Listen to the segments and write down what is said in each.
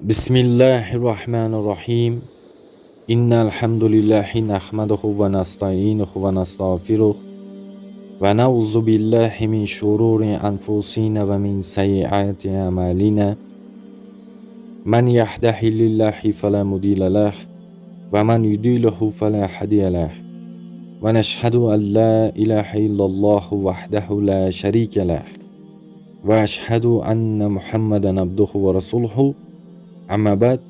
Bismillahir Rahmanir Rahim. Innal hamdalillahi nahmaduhu va nasta'inuhu va nastag'firuh va na'udzu billahi min shururi anfusina va min sayyiati a'malina. Man yahdihillahu fala mudilla lah va man yudlilhu fala hadiya lah. Va nashhadu an la ilaha illalloh wahdahu la sharika lah. Va ashhadu anna Muhammadan abduhu va rasuluhu. Amma ba'd.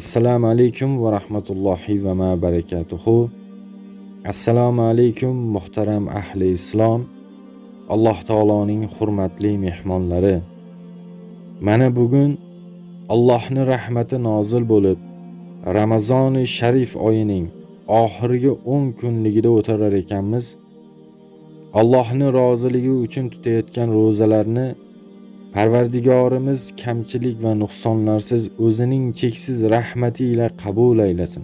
Assalomu alaykum va rahmatullohi va ma barakatuhu. Assalomu alaykum muhtaram ahli islom, Alloh taoloning hurmatli mehmonlari. Mana bugun Allohning rahmati nozil bo'lib, Ramazoni sharif oyining oxirgi 10 kunligida o'tirar ekanmiz. Allohning roziligi uchun tutayotgan ro'zalarni Parvardigorimiz kamchilik va nuqsonlarsiz o'zining cheksiz rahmati ila qabul aylasin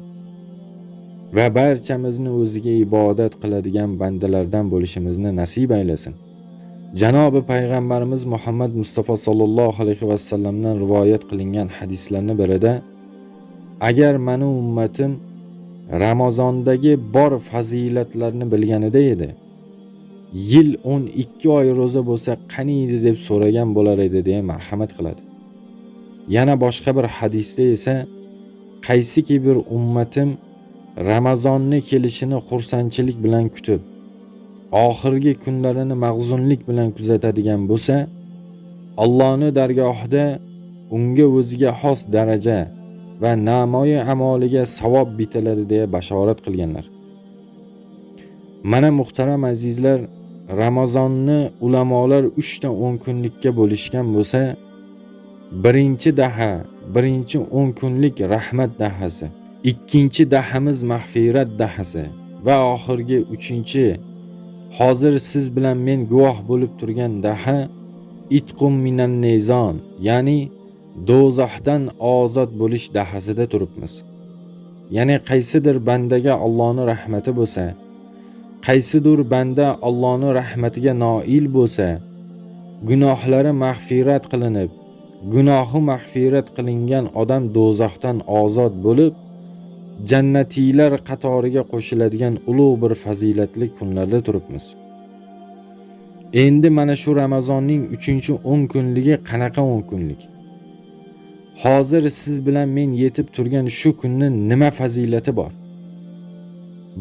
va barchamizni o'ziga ibodat qiladigan bandalardan bo'lishimizni nasib aylasin. Janobi payg'ambarimiz Muhammad Mustafa sallallohu alayhi va sallamdan rivoyat qilingan hadislarning birida, agar meni ummatim Ramazondagi bor fazilatlarni bilganida edi, yil 12 oy ro'za bo'lsa qani edi deb so'ragan bo'lar edi deya marhamat qiladi. Yana boshqa bir hadisda esa, qaysiki bir ummatim Ramazonni kelishini xursandchilik bilan kutib, oxirgi kunlarini mahzunlik bilan kuzatadigan bo'lsa, Allohning dargohida unga o'ziga xos daraja va namoyi amoliga savob bitiladi deya bashorat qilganlar. Mana muhtaram azizlar, Ramazonni ulamolar 3 ta 10 kunlikka bo'lishgan bo'lsa, birinchi daha, birinchi 10 kunlik rahmat dahasi, ikkinchi dahamiz mag'firat dahasi va oxirgi uchinchi, hozir siz bilan men guvoh bo'lib turgan daha itqum minan nizon, ya'ni do'zaxdan ozod bo'lish dahasida turibmiz. Ya'ni qaysidir bandaga Allohning rahmati bo'lsa, qaysidir banda Allohning rahmatiga noil bo'lsa, gunohlari mag'firat qilinib, gunohi mag'firat qilingan odam do'zaxdan ozod bo'lib, jannatiylar qatoriga qo'shiladigan ulug' bir fazilatli kunlarda turibmiz. Endi mana shu Ramazonning 3-10 kunligi qanaqa 10 kunlik? Hozir siz bilan men yetib turgan shu kunni nima fazilati bor?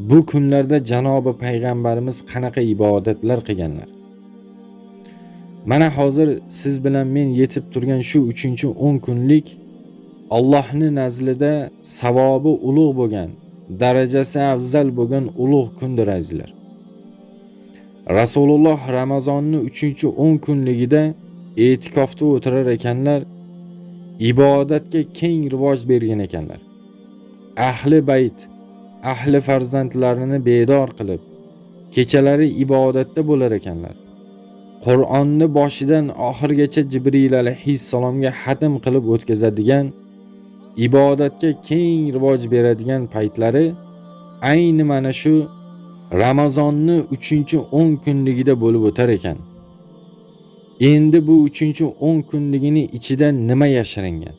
Bu kunlarda janobi payg'ambarimiz qanaqa ibodatlar qilganlar? Mana hozir siz bilan men yetib turgan shu 3-10 kunlik Allohning nazlida savobi ulug' bo'lgan, darajasi afzal bo'lgan ulug' kundir azizlar. Rasululloh Ramazonning 3-10 kunligida e'tikofda o'tirar ekanlar, ibodatga keng rivoj bergan ekanlar. Ahli bayt, ahli farzandlarini bedor qilib, kechalari ibodatda bo'lar ekanlar. Qur'onni boshidan oxirigacha Jibril alayhissalomga xatm qilib o'tkazadigan, ibodatga keng rivoj beradigan paytlari ayni mana shu Ramazonni 3-10 kunligida bo'lib o'tar ekan. Endi bu 3-10 kunligini ichida nima yashiringan?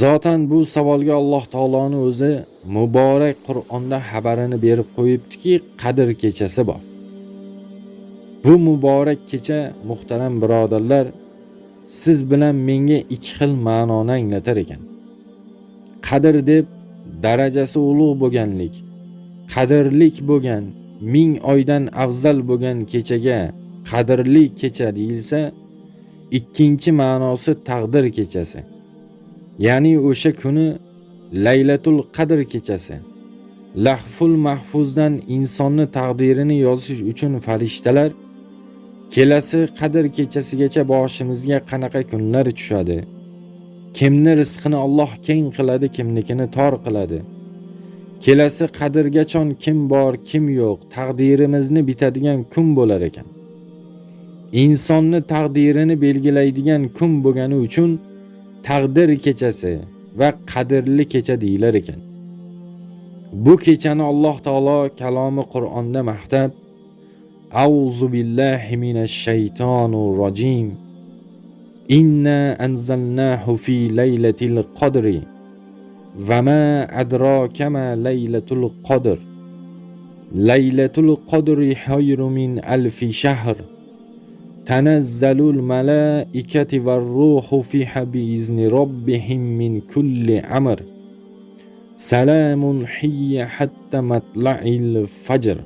Zotan bu savolga Alloh taoloning o'zi muborak Qur'onda xabarini berib qo'yibdiki, Qadr kechasi bor. Bu muborak kecha muhtaram birodarlar, siz bilan menga ikki xil ma'noni anglatar ekan. Qadr deb darajasi ulug' bo'lganlik, qadrlik bo'lgan, 1000 oydan afzal bo'lgan kechaga qadrli kecha deyilsa, ikkinchi ma'nosi taqdir kechasi. Ya'ni o'sha kuni Laylatul Qadr kechasi. Lahful mahfuzdan insonni taqdirini yozish uchun farishtalar kelasi Qadr kechasigacha boshimizga qanaqa kunlar tushadi? Kimni rizqini Alloh keng qiladi, kimnikini tor qiladi? Kelasi qadrgachon kim bor, kim yo'q, taqdirimizni bitadigan kun bo'lar ekan. Insonni taqdirini belgilaydigan kun bo'lgani uchun taqdir kechasi va qadrli kecha deyilar ekan. Bu kechani Alloh taolo kalomi Qur'onda maqtab, Auzu billahi minash shaytonir rojim. Inna anzalnahu fi laylatil qadri va ma adraka ma laylatul qadr. Laylatul qadri xayrun min alfi shahr. Tanazzalul malaikatu var-ruhu fiha biizni robbihim min kulli amr. Salamun hiya hatta matla'il fajr.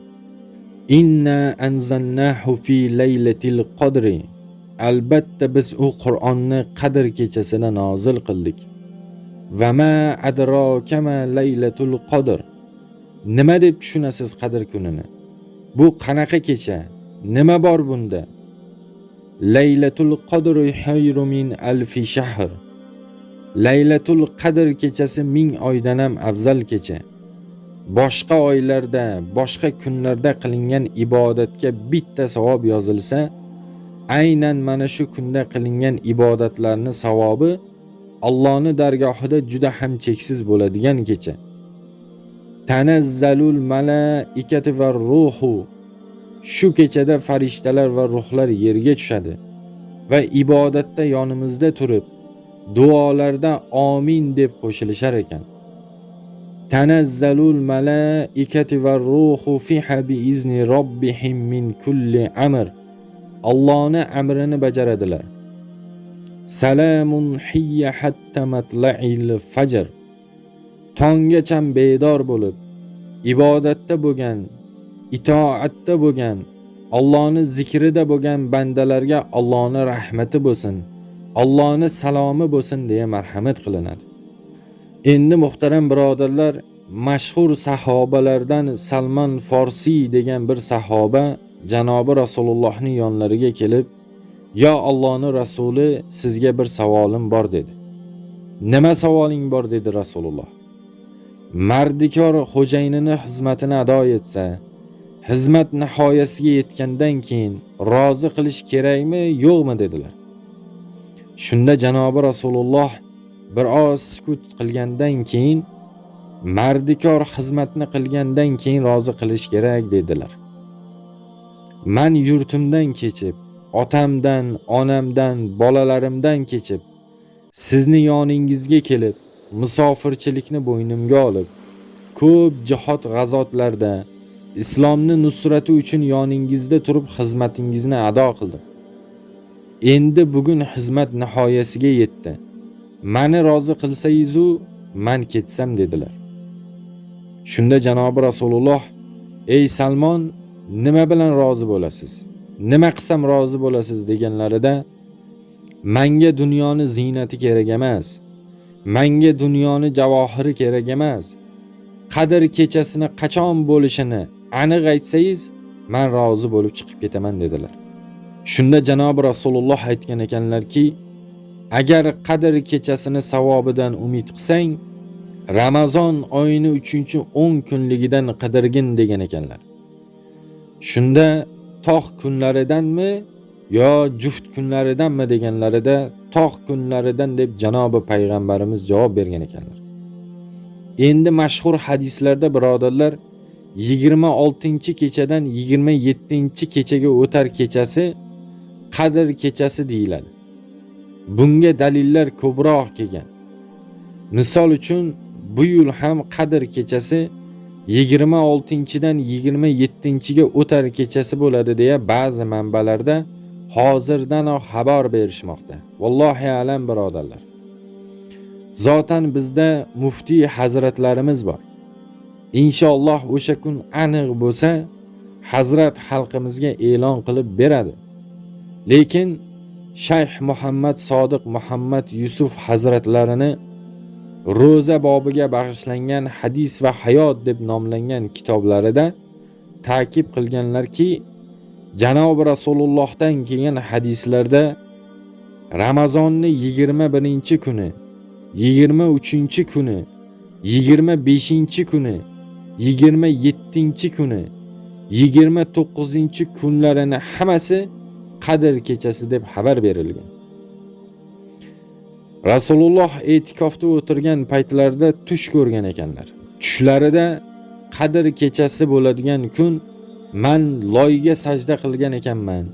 Inna anzalnahu fi laylatil qadri. Albatta biz u Qur'onni Qadr kechasida nozil qildik. Va ma adraka ma laylatul qadr. Nima deb tushunasiz Qadr kunini? Bu qanaqa kecha? Nima bor bunda? Laylatul qadri xayrun min alfi shahr. Laylatul qadr kechasi 1000 oydan ham afzal kecha. Boshqa oylarda, boshqa kunlarda qilingan ibodatga bitta savob yozilsa, aynan mana shu kunda qilingan ibodatlarning savobi Allohning dargohida juda ham cheksiz bo'ladigan kecha. Tanazzalul malaikatu va ruhu. Shu kechada farishtalar va ruhlar yerga tushadi va ibodatda yonimizda turib, duolarda amin deb qo'shilishar ekan. Tanazzalul malaikatu va ruhu fiha biizni robbihim min kulli amr. Allohning amrini bajaradilar. Salamun hiya hatta matla'il fajr. Tonggacha bedor bo'lib, ibodatda bo'lgan, itoatda bo'lgan, Allohning zikrida bo'lgan bandalarga Allohning rahmati bo'lsin, Allohning salomi bo'lsin deya marhamat qilinadi. Endi muhtaram birodarlar, mashhur sahobalardan Salman Forsiy degan bir sahoba janobi Rasulullohning yonlariga kelib, "Yo Allohning rasuli, sizga bir savolim bor" dedi. "Nima savoling bor?" dedi Rasululloh. Mardikor xo'jayinini xizmatini ado etsa, xizmat nihoyasiga yetgandan keyin rozi qilish kerakmi, yo'qmi dedilar. Shunda janobi Rasululloh bir oz sukut qilgandan keyin, mardikor xizmatni qilgandan keyin rozi qilish kerak dedilar. Man yurtimdan kechib, otamdan, onamdan, bolalarimdan kechib, sizni yoningizga kelib, musofirchilikni bo'ynimga olib, ko'p jihod g'azotlarda islomni nusrati uchun yoningizda turib xizmatingizni ado qildim. Endi bugun xizmat nihoyasiga yetdi. Meni rozi qilsangiz-u, men ketsam dedilar. Shunda janobi Rasululloh, "Ey Salmon, nima bilan rozi bo'lasiz? Nima qilsam rozi bo'lasiz?" deganlarida, "Menga dunyoni ziynati kerak emas. Menga dunyoni javohiri kerak emas. Qadr kechasini qachon bo'lishini aniq aytsangiz, men rozi bo'lib chiqib ketaman" dedilar. Shunda janobi Rasululloh aytgan ekanlarki, agar Qadr kechasini savobidan umid qilsang, Ramazon oyini 3-10 kunligidan qidirgin degan ekanlar. Shunda tog' kunlaridanmi yo juft kunlaridanmi deganlarida, tog' kunlaridan deb janobi payg'ambarimiz javob bergan ekanlar. Endi mashhur hadislarda birodarlar, 26-kechadan 27-kechaga o'tar kechasi Qadr kechasi deyiladi. Bunga dalillar ko'proq kelgan. Misol uchun, bu yil ham Qadr kechasi 26-dan 27-ga o'tar kechasi bo'ladi deya ba'zi manbalarda hozirdanoq xabar berishmoqda. Vallohi alam birodarlar. Zotan bizda muftiy hazratlarimiz bor. Inshaalloh o'sha kun aniq bo'lsa, hazrat xalqimizga e'lon qilib beradi. Lekin Shayx Muhammad Sodiq Muhammad Yusuf hazratlarini ro'za bobiga bag'ishlangan Hadis va hayot deb nomlangan kitoblarida ta'kid qilganlarki, janobi Rasulullohdan kelgan hadislarda Ramazonni 21-kuni, 23-kuni, 25-kuni, 27-kuni, 29-kunlarini hammasi Qadr kechasi deb xabar berilgan. Rasululloh e'tikofda o'tirgan paytlarida tush ko'rgan ekanlar. Tushlarida Qadr kechasi bo'ladigan kun man loyga sajda qilgan ekanman.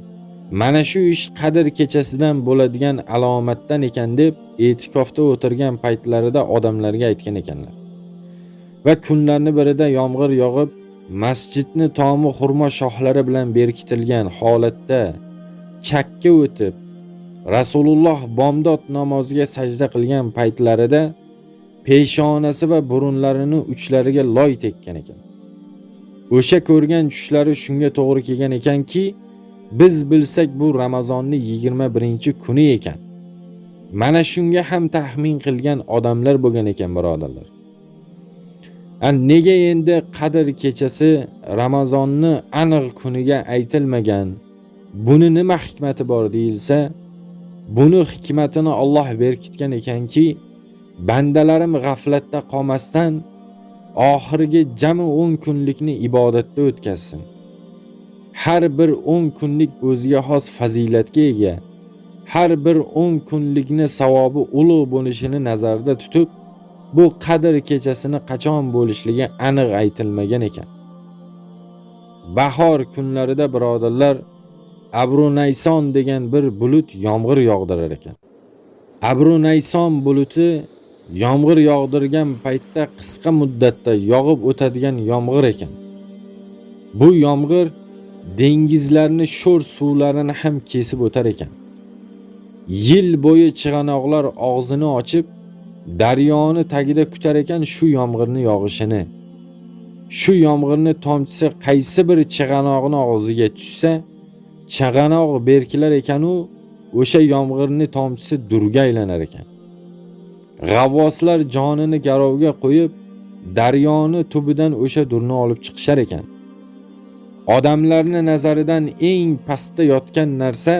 Mana shu ish Qadr kechasidan bo'ladigan alomatdan ekan deb e'tikofda o'tirgan paytlarida odamlarga aytgan ekanlar. Va kunlarni birida yomg'ir yog'ib, masjidni tomi xurmo shoxlari bilan berkitilgan holatda chakka o'tib, Rasululloh bomdod namoziga sajda qilgan paytlarida peshonasi va burunlarini uchlariga loy tekkan ekan. O'sha ko'rgan tushlari shunga to'g'ri kelgan ekanki, biz bilsak bu Ramazonning 21-kuni ekan. Mana shunga ham taxmin qilgan odamlar bo'lgan ekan, birodarlar. Nega endi Qadr kechasi Ramazonni aniq kuniga aytilmagan? Buni nima hikmati bor deyilsa, buni hikmatini Alloh berkitgan ekanki, bandalarim g'aflatda qolmasdan oxirgi jami 10 kunlikni ibodatda o'tkazsin. Har bir 10 kunlik o'ziga xos fazilatga ega, har bir 10 kunlikni savobi ulug' bo'lishini nazarda tutib, bu Qadr kechasini qachon bo'lishligi aniq aytilmagan ekan. Bahor kunlarida birodarlar, Abru Nayson degan bir bulut yomg'ir yog'dirar ekan. Abru Nayson buluti yomg'ir yog'dirgan paytda qisqa muddatda yog'ib o'tadigan yomg'ir ekan. Bu yomg'ir dengizlarni sho'r suvlarini ham kesib o'tar ekan. Yil bo'yi chig'anoqlar og'zini ochib, daryoni tagida kutar ekan shu yomg'irni yog'ishini. Shu yomg'irni tomchisi qaysi bir chig'anoqni og'ziga tushsa, chig'anoq berkilar ekan-u, o'sha yomg'irni tomchisi durga aylanar ekan. G'avvoslar jonini garovga qo'yib, daryoni tubidan o'sha durni olib chiqishar ekan. Odamlarni nazaridan eng pastda yotgan narsa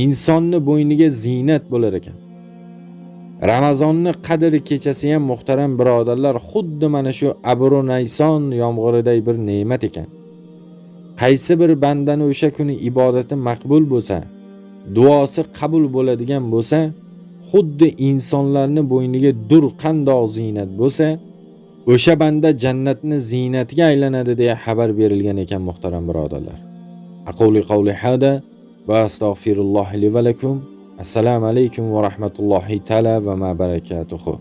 insonni bo'yniga ziynat bo'lar ekan. Ramazonni Qadr kechasi ham muhtaram birodarlar xuddi mana shu Abru Nayson yomg'iriday bir ne'mat ekan. Qaysi bir bandani o'sha kuni ibodati maqbul bo'lsa, duosi qabul bo'ladigan bo'lsa, xuddi insonlarni bo'yniga dur qandoq ziynat bo'lsa, o'sha banda jannatni ziynatiga aylanadi deya xabar berilgan ekan muhtaram birodarlar. Aquli qawli hada va astag'firulloh li va lakum. Assalomu alaykum va rahmatullohi taala va ma barakatuhu.